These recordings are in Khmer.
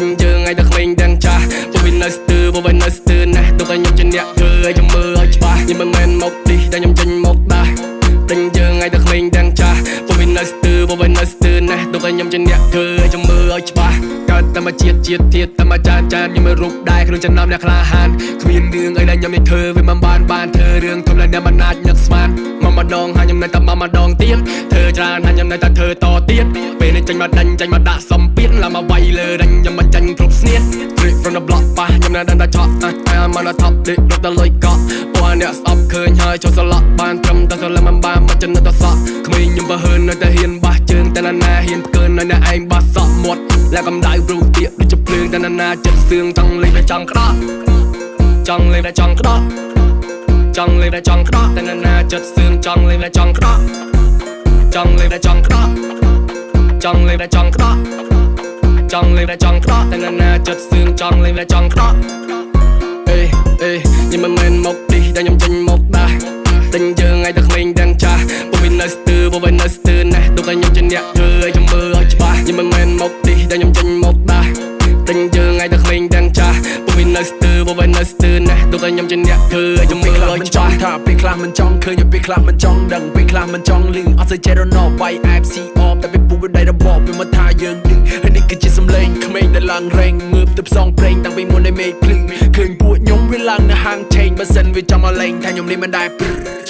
ញយើងឲ្យតែក្មេងទាំងចាស់ពួកវានៅស្ទើពួកវានៅស្ទើណាស់ទុកឲ្យខ្ញុំជាអ្នកធ្វើឲ្យខ្ញុំមើលឲ្យច្បាស់ខ្ញុំមិនមែនមកនេះតែខ្ញុំចេញមកដាស់ដេញយើងឲ្យតែក្មេងទាំងចាស់ពួកវានៅស្ទើពួកវានៅស្ទើណាស់ទុកឲ្យខ្ញុំជាអ្នកធ្វើឲ្យខ្ញុំមើលឲ្យច្បាស់កើតតែមកជាតិជាតិទៀតតែមកចានចានខ្ញុំមិនរូបដែរក្នុងចំណោមអ្នកក្លាហានគ្មានរឿងអីដែលខ្ញុំនេះធ្វើវាមិនបានបានធ្វើរឿងធំដែលអ្នកមិនអាចនឹកស្មានមកម្ដងហើយខ្ញុំនៅតែមកម្ដងទៀតធ្វើច្រើនហើយខ្ញុំនៅតែធ្វើតទៀតពេលនេះចេញមកដាញ់ចេញមកដាក់សំពៀនឡើងមកវាយលើដាញ់ខ្ញុំមិនចាញ់គ្រប់ស្នៀត Straight from the block ប៉ះខ្ញុំនៅដឹងតែឆក់ I'm on the top ដេករត់ដល់លុយកក់ពួកអ្នកស្អប់ឃើញហើយចូលសន្លក់បានត្រឹមតែសន្លឹមមិនបានមកចំណិតតសក់ក្មេងខ្ញុំបើហឺននៅតែហ៊ានបាសជើងតែណាណាហ៊ានផ្កើននៅអ្នកឯងបាសសក់មាត់លែកំដៅព្រោះទៀកដូចជាភ្លើងតែណាណាចិត្តសឿងចង់លេងតែចង់ក្តោះចង់លេងតែចង់ក្តោះចង់លេងតែចង់ក្តោះតែណាណាចិត្តសឿងចង់លេងតែចង់ក្តោះចង់លេងតែចង់ក្តោះចង់លេងតែចង់ក្តោះចង់លេងតែចង់ក្តោះតែណាណាចិត្តសឿងចង់លេងតែចង់ក្តោះ អេអេខ្ញុំមិនមែនមកនេះតែខ្ញុំចេញមកដាស់ដេញយើងឲ្យតែក្មេងទាំងចាស់ពួកវានៅស្ទើពួកវានៅស្ទើណាស់ទុកឲ្យខ្ញុំជាអ្នកធ្វើឲ្យខ្ញុំមើលឲ្យច្បាស់ខ្ញុំមិនមែនមកនេះតែខ្ញុំចេញមកដាស់ដេញយើងឲ្យតែក្មេងទាំងចាស់ពួកវានៅស្ទើពួកវានៅស្ទើណាស់ទុកឲ្យខ្ញុំជាអ្នកធ្វើឲ្យខ្ញុំមើ ពេល ល ខ្លះ ឲ្យច្បាស់ មិនចង់ថាពេលខ្លះមិនចង់ឃើញពេលខ្លះមិនចង់ដឹងពេលខ្លះមិនចង់លឺអត់សូវចេះរណបវាយ FC អបតែពេលពូវាដៃរបបវាមកថាយើងឌឺហើយនេះគឺជាសំឡេងក្មេងដែលឡើងរែងងើបទៅផ្សងព្រេងតាំងពីមុននៃមេឃភ្លឺឃើញពួកខ្ញុំវាឡើងនៅហាងឆេងបើសិនវាចង់មកលេងថាខ្ញុំនេះមិនដែរ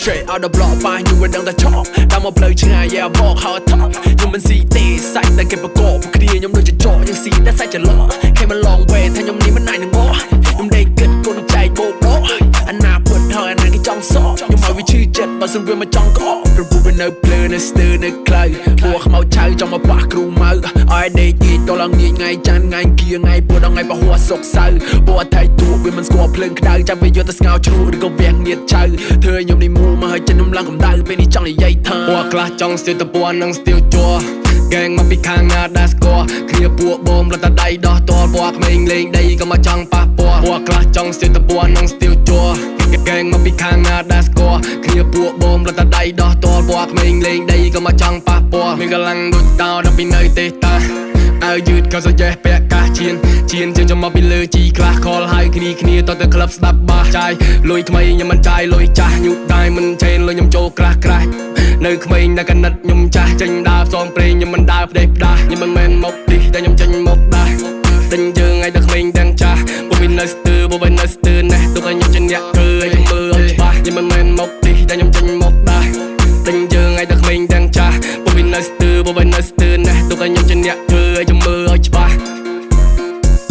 Straight out the block ប៉ះខ្ញុំវាដឹងតែឆក់តាមមកផ្លូវឆ្ងាយ yeah បក how I talk ខ្ញុំមិនស៊ីទេសាច់តែគេប្រកបពួកគ្នាខ្ញុំដូចជាចកយើងស៊ីតែសាច់ច្រឡក់ Came a long way ថាខ្ញុំនេះមិនអាចនឹងបកខ្ញុំដេកគិតគុណចែកបោកដកអាណាពិតហើយអាណាគេចង់សក់ខ្ញុំឲ្យវាឈឺចិត្តបើសិនវាមកចង់ក្អកព្រោះពួកវានៅភ្លើនៅស្ទើនៅខ្លៅពួកខ្មៅឆៅចង់មកប៉ះគ្រូម៉ៅឲ្យដេកងាយតឡើងងាយថ្ងៃច័ន្ទថ្ងៃគៀថ្ងៃពួកដល់ថ្ងៃពហុសុកសៅពួកអថៃទួវាមិនស្គាល់ភ្លើងក្តៅចាំវាយកទៅស្ងោជ្រក់ឬក៏វះងៀតឆៅធ្វើឲ្យខ្ញុំនេះមួមកឲ្យចិត្តខ្ញុំឡើងកម្ដៅពេលនេះចង់និយាយថា ពួកខ្លះចង់ស្ទាវតពណ៌និងស្ទាវជ័រកែងមកពីខាងណាដែលស្គាល់គ្នាពួកបងរត់តែដៃដោះតលពួកក្មេងលេងដីក៏មកចង់ប៉ះពាល់ពួកខ្លះចង់ស្ទាវតពណ៌និងស្ទាវជ័រកែងមកពីខាងណាដែលស្គាល់គ្នាពួកបងរត់តែដៃដោះតលពួកក្មេងលេងដីក៏មកចង់ប៉ះពាល់មានកម្លាំងដូចតោដល់ពីនៅទេតាអាវយឺតក៏សយេះពាក់កាសជៀនជៀនជើងចំមកពីលើជីខ្លះខលហើយគ្នាគ្នាតទៅក្លឹបស្ដាប់បាសចាយលុយថ្មីខ្ញុំមិនចាយលុយចាស់ញូដៃមិនឆេនលុយខ្ញុំចូលក្រាស់ក្រាស់នៅក្មេងតែកណិតខ្ញុំចាស់ចេញដើរផ្សងព្រេងខ្ញុំមិនដើរផ្ដេសផ្ដាស់ខ្ញុំមិនមែនមកនេះតែខ្ញុំចេញមកដាស់ដេញយើងឲ្យតែក្មេងទាំងចាស់ពួកវានៅស្ទើពួកវានៅស្ទើណាស់ទុកឲ្យខ្ញុំជាអ្នកធ្វើឲ្យខ្ញុំមើលឲ្យច្បាស់ខ្ញុំមិនមែនមកនេះតែខ្ញុំចេញមកដាស់ដេញយើងឲ្យតែក្មេងទាំងចាស់ពួកវានៅស្ទើពួកវានៅស្ទើណាស់ទុកឲ្យខ្ញុំជាអ្នកធ្វើឲ្យខ្ញុំមើ